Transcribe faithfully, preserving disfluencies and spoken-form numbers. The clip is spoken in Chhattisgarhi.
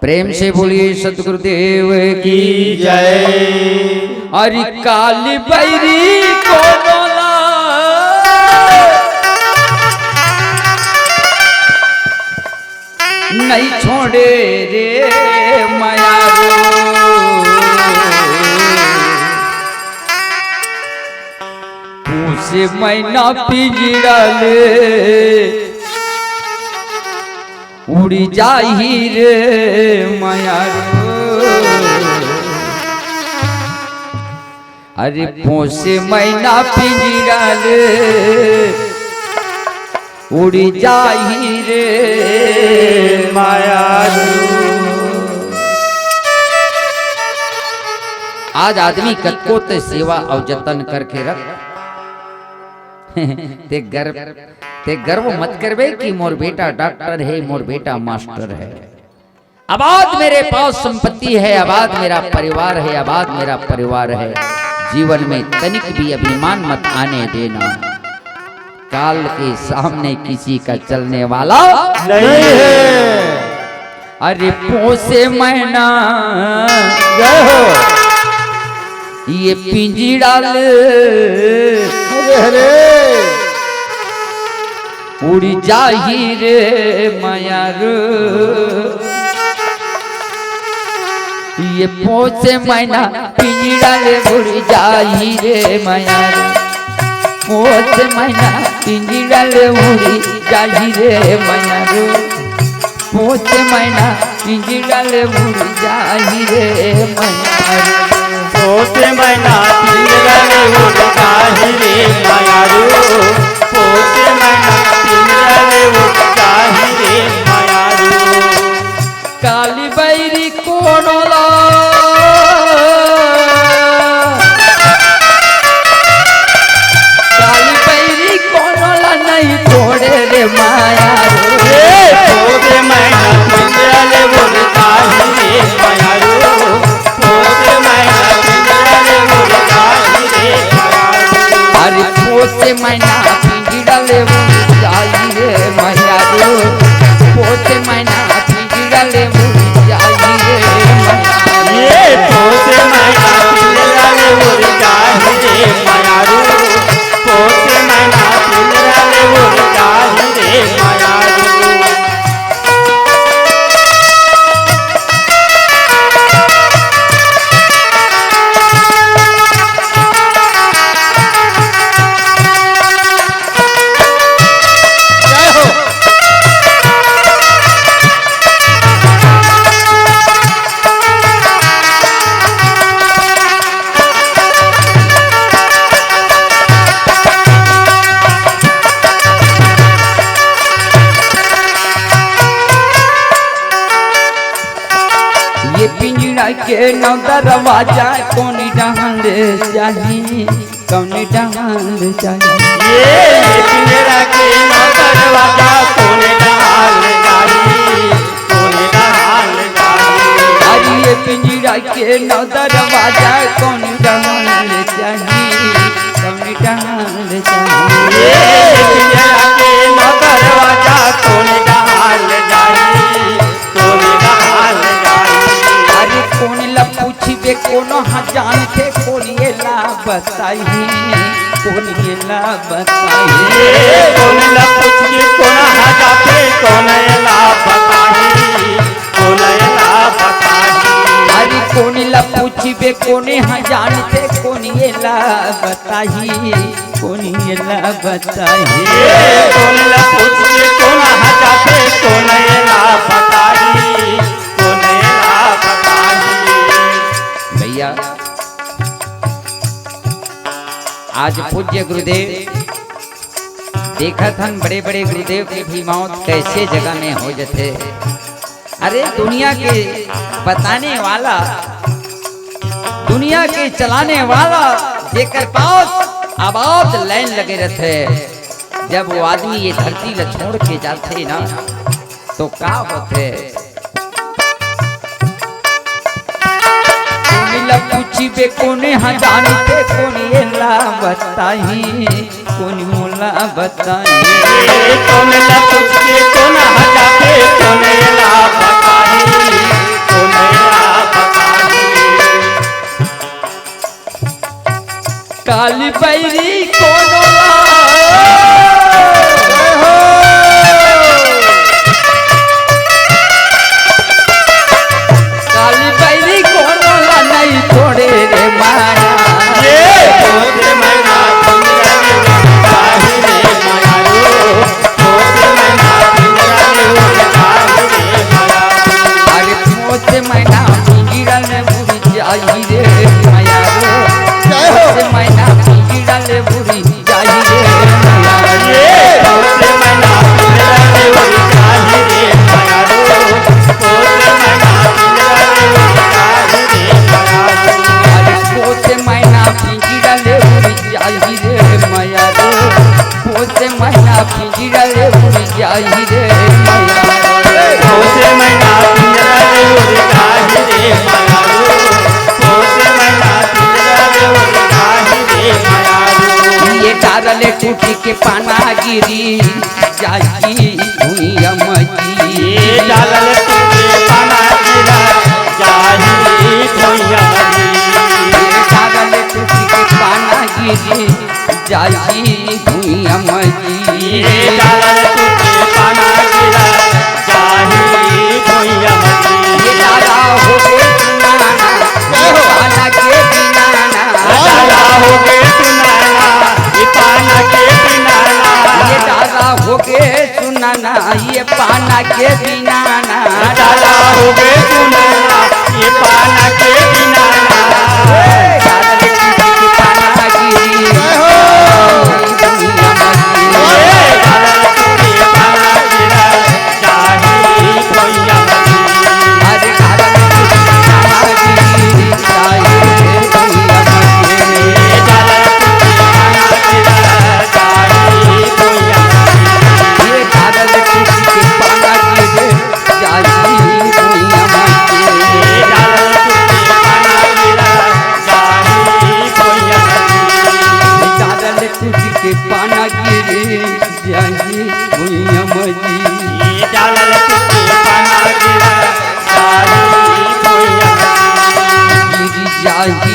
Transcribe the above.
प्रेम से बोलिए सतगुरुदेव की जय। अरे काली बैरी को बोला नहीं छोड़े रे माया रो। पूस महीना पिंजरा ले उड़ी जाही रे माया रो। अरे पूस महीना पिंजरा ले उड़ी जाही रे माया रो। आज आदमी कतको ते सेवा अउ जतन करके रख। ते गर्व, ते गर्व मत करबे कि मोर बेटा डॉक्टर हे, मोर बेटा मास्टर हे। आबाद मेरे पास संपत्ति है, आबाद मेरा परिवार है, आबाद मेरा परिवार है। जीवन में तनिक भी अभिमान मत आने देना। काल के सामने किसी का चलने वाला नहीं है। अरे पूस महीना जय हो। ये पिंजरा ले अरे हरे। उड़ी जाही रे माया रो। ये पूस महीना पिंजरा ले उड़ी जाही रे माया रो। पूस महीना पिंजरा ले उड़ी जाही रे माया रो। पूस महीना पिंजरा ले उड़ी जाही रे माया रो। पूस महीना पिंजरा ले उड़ी जाही रे माया रो। पूस महीना पिंजरा ले उड़ी जाही रे माया रो। काली बैरी कोनो ला, काली बैरी कोनो ला नहीं छोड़े रे माया रो। ए, पूस महीना पिंजरा ले उड़ी जाही रे माया रो। पूस महीना पिंजरा ले उड़ी जाही रे माया रो। अरे पूस महीना पिंजरा ले उड़ी जाही रे माया रो। पूस महीना पिंजरा ले उड़ी जाही रे माया रो। ए, पूस महीना पिंजरा ले उड़ी जाही रे माया रो। पूस महीना पिंजरा ले उड़ी जाही रे माया रो। जय हो। ये पिंजरा के नौ दरवाजा कोन डहर ले जाही, कोन डहर ले जाही? ये पिंजरा के नौ दरवाजा कोन डहर ले जाही, कोन डहर ले जाही? अरे ये पिंजरा के नौ दरवाजा कोन डहर ले जाही, कोन डहर ले जाही? ये पिंजरा के नौ दरवाजा कोन डहर ले जाही, कोन डहर ले जाही? अरे कोन ला पूछबे, कोनो ह जानथे, कोन एला बताही, कोन एला बताही? ए, कोन ला पूछबे, कोन ह जानथे, कोन एला बताही, कोन एला बताही? अरे कोन ला पूछबे, कोन ह जानथे, कोन एला बताही, कोन एला बताही? ए, कोन ला पूछबे, कोन ह जानथे, कोन एला बताही, कोन एला बताही? भैया, आज पूज्य गुरुदेव देखत हन, बड़े-बड़े गुरुदेव के भी मौत कैसे जगह में हो जथे। अरे, दुनिया के बताने वाला, दुनिया के चलाने वाला, जेकर पास आबाद लाइन लगे रथे, जब वो आदमी ये धरती ला छोड़ के जाथे ना, तो का होथे? कोन ला पूछबे, कोन ह जानथे, कोन एला बताही, कोन मोला बताही? ए, कोन ला पूछबे, कोन ह जानथे, कोन एला बताही, बैरी कोनो ला। जय हो। काली बैरी कोनो ला नहीं छोड़े रे माया। ये अरे पोसे मैना पिंजरा ले उड़ी जाई रे माया रो। जय हो। पोसे मैना पिंजरा ले उड़ी जाई रे माया रो। ये पोसे मैना पिंजरा ले उड़ी जाई रे माया रो। पोसे मैना पिंजरा ले उड़ी जाई रे माया रो। अरे पोसे मैना पिंजरा ले उड़ी जाई रे माया रो। पोसे मैना पिंजरा ले उड़ी जाई रे माया रो। पोसे मैना पिंजरा ले उड़ी जाई रे माया रो। पोसे मैना पिंजरा ले उड़ी जाई रे माया रो। ये डार ले टूटी के पाना गिरी जाई भुइया मजी। ये डार ले टूटी के पाना गिरा जाई भुइया मजी। ये डार ले टूटी के पाना गिरी जाई भुइया मजी। ये डार ले टूटी के पाना गिरा जाई भुइया मजी। ये डारा हो गे सुनाना, जय हो। पाना के बिना ना। डारा हो गे सुनाना, ये पाना के बिना ना। ये डारा हो गे सुनाना, ये पाना के बिना ना। डारा हो गे सुनाना, ये पाना के बिना ना। ए, डारा रे टूटी के पाना गिरी। जय हो। भुइया मजी। ए, डारा रे टूटी के पाना गिरा जाई भुइया मजी। अरे डारा रे टूटी के पाना गिरी जाई भुइया मजी। गिरी जाही